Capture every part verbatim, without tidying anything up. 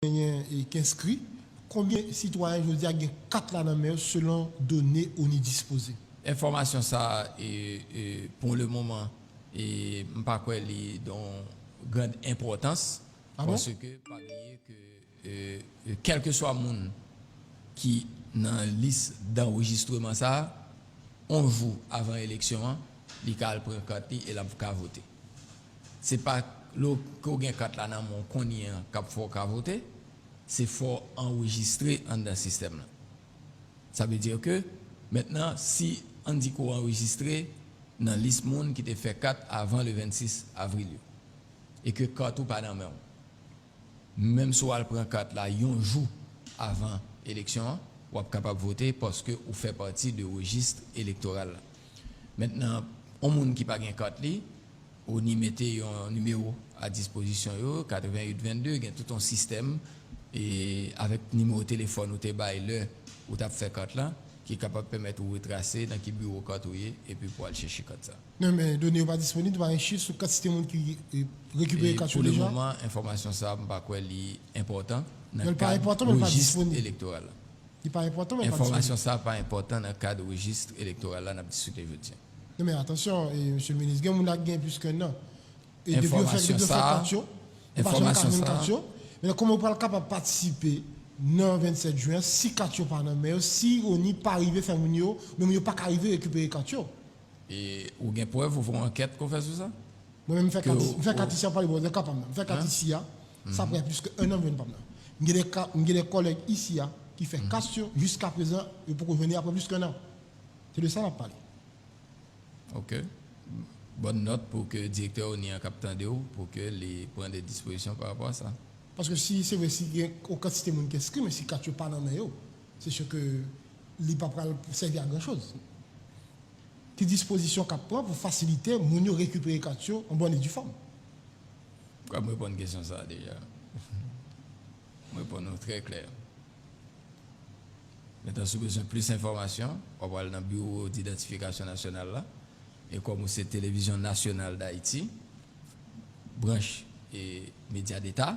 genyen e ki enskri, konbyen sitwayen jodi a gen kat la nan men yo selon done ONI dispoze? Enfòmasyon sa a, e, e, pou le moman, e, m pa kwè li don grand enpòtans, ah bon? Paske pa bliye ke, e, e, kèlkeswa moun ki nan lis danrejistreman sa a, yon jou avan eleksyon an, li ka al pran kat li e l ap ka vote. Se pa lè w gen kat la nan men w kounye a k ap fè w ka vote, se fò w anrejistre anndan sistèm lan. Sa vle di ke, mentnan, si ann di ke w anrejistre nan lis moun ki te fè kat avan le vennsis avril yo, e ke kat ou pa nan men w, menm si w al pran kat la yon jou avan eleksyon an, w ap kapab vote paske ou fè pati de rejis elektoral la. Mentnan, yon moun ki pa gen kat li, ONI mete yon nimewo a dispozisyon yo, katrevenn uit vennde, gen tout yon sistèm, e avèk nimewo telefòn ou te bay lè ou t ap fè kat la, ki kapab pèmèt ou retrase nan ki biwo kat ou ye, epi pou al chèche kat sa. Non, men done yo pa disponib, nou pa gen chif sou kantite moun ki, e, rekipere kat yo deja. E pou le moman, enfòmasyon sa a, m pa kwè li enpòtan nan kad rejis elektoral la. Li pa enpòtan, men l pa disponib. Enfòmasyon sa a pa enpòtan nan kad rejis elektoral la n ap diskite jodi a. Non, men atansyon, e, mesye le minis, gen moun la ki gen plis ke yon an. E depi yo fè, depi yo fè kat yo, yo pa janm ka jwenn kat yo. Men kòman yo pral kapab patisipe nan vennsèt jen an si kat yo pa nan men yo, si ONI pa rive fè moun yo, men moun yo pa ka rive rekipere kat yo? E ou gen prèv, ou fè yon ankèt ke w fè sou sa? Mwen menm, m fè kat, m fè kat isi a, pale bon, de ka pa m nan. M fè kat isi a, sa fè plis ke yon an m jwenn pa m nan. M gen de ka, m gen de kòlèg isi a ki fè kat yo, jiska prezan, yo poko jwenn li apre plis ke yon an. Se de sa n ap pale. Ok. Bòn nòt pou ke direktè ONI an k ap tande w, pou ke li pran de dispozisyon pa rapò a sa. Paske si se vre, si gen yon kantite moun ki enskri, men si kat yo pa nan men yo, se si ke li pa pral sèvi a gran choz. Ki dispozisyon k ap pran pou fasilite moun yo rekipere kat yo an bòn e di fòm? Kwè m reponn kesyon sa a deja. M reponn ou trè klè. Mentnan, si w bezwen plis enfòmasyon, w ap al nan Biwo d'Idantifikasyon Nasyonal la. E kòm ou se Televizyon Nasyonal Dayiti, branch e medya deta,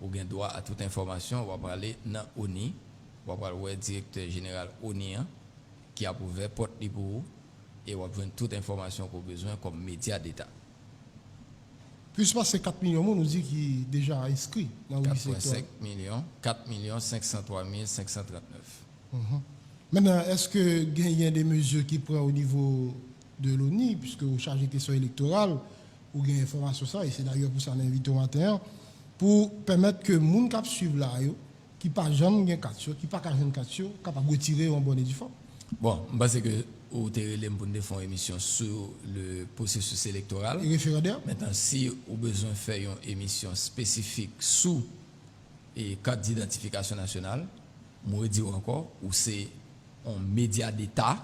ou gen dwa a tout enfòmasyon, w ap ale nan ONI, w ap al wè direktè jeneral ONI an, ki ap ouvè pòt li pou ou, e w ap jwenn tout enfòmasyon ke w bezwen kòm medya deta. Plis pase kat milyon moun, ou di, ki deja enskri nan rejis elektoral. Kat pwen senk milyon, kat milyon senk san twa mil senk san trannèf. Mhm. Mentnan, èske genyen de mezi ki pran o nivo de l'ONI, piske ou chaje kesyon elektoral, ou gen enfòmasyon sa, e se dayè pou sa n envite w maten an, pou pèmèt ke moun k ap swiv la yo, ki pa janm gen kat yo, ki pa ka jwenn kat yo, kapab retire yo an bòn e di fòm? Bon, m panse ke ou te rele m pou n te fè yon emisyon sou le processus électoral. E referandòm? Mentnan, si ou bezwen fè yon emisyon espesifik sou e kat didantifikasyon nasyonal, m redi w ankò, ou se yon medya deta,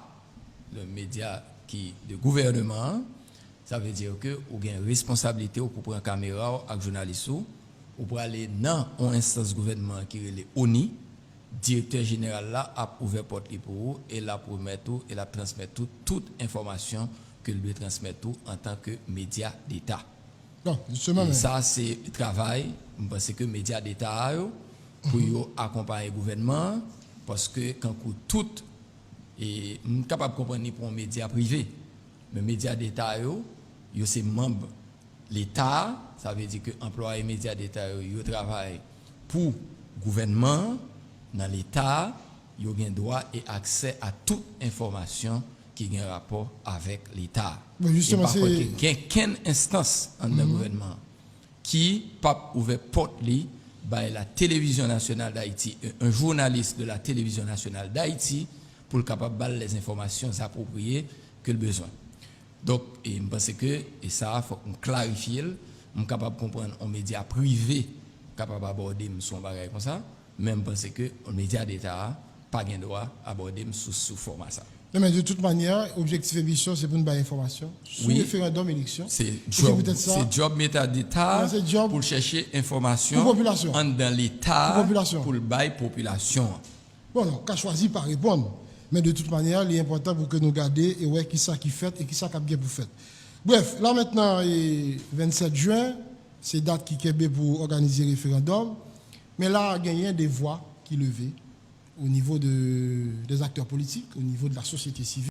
le medya ki de gouvèneman an, sa vle di ke ou gen responsablite w pou pran kamera w ak jounalis ou, ou prale nan yon enstans gouvènman ki rele ONI, direktè jeneral la ap ouvè pòt li pou ou e l ap remèt ou e l ap transmèt ou tout enfòmasyon ke l dwe transmèt ou antanke medya deta. Bon, jisteman, e men sa se travay, m panse ke medya deta a yo, pou yo akonpaye gouvènman an, paske kankou tout, e m kapab konprann li pou yon medya prive, men medya deta yo, yo se manm Leta a, sa vle di ke anplwaye medya deta yo, yo travay pou gouvènman an, nan Leta a, yo gen dwa e aksè a tout enfòmasyon ki gen rapò avèk Leta a. Bon, e m jisteman, pa kwè ke gen kenn enstans anndan gouvènman an ki p ap ouvè pòt li bay la Télévision Nationale d'Haïti, un, un journaliste de la Télévision Nationale d'Haïti, pou l kapab ba l lèzenfòmasyon apwopriye ke l bezwen. Donk, e m panse ke, e sa a, fòk m klarifye l, m kapab konprann yon medya prive kapab abòde m sou yon bagay konsa, men m panse ke medya deta a pa gen dwa abòde m sou, sou fòma sa. Non, men de tout manyè, objektif emisyon, se pou n bay enfòmasyon sou referandòm, eleksyon. Se djòb, se djòb medya deta a pou l chèche enfòmasyon anndan Leta a pou l bay popilasyon an. Bon, non, ka chwazi pa reponn. Men de tout manyè, li enpòtan pou ke nou gade e wè kisa ki fèt e kisa k ap gen pou fèt. Brèf, la mentnan, e vennsèt jen, se dat ki kenbe pou òganize referandòm. Men la, genyen de vwa ki leve o nivo de, des acteurs politiques, o nivo de la société civile.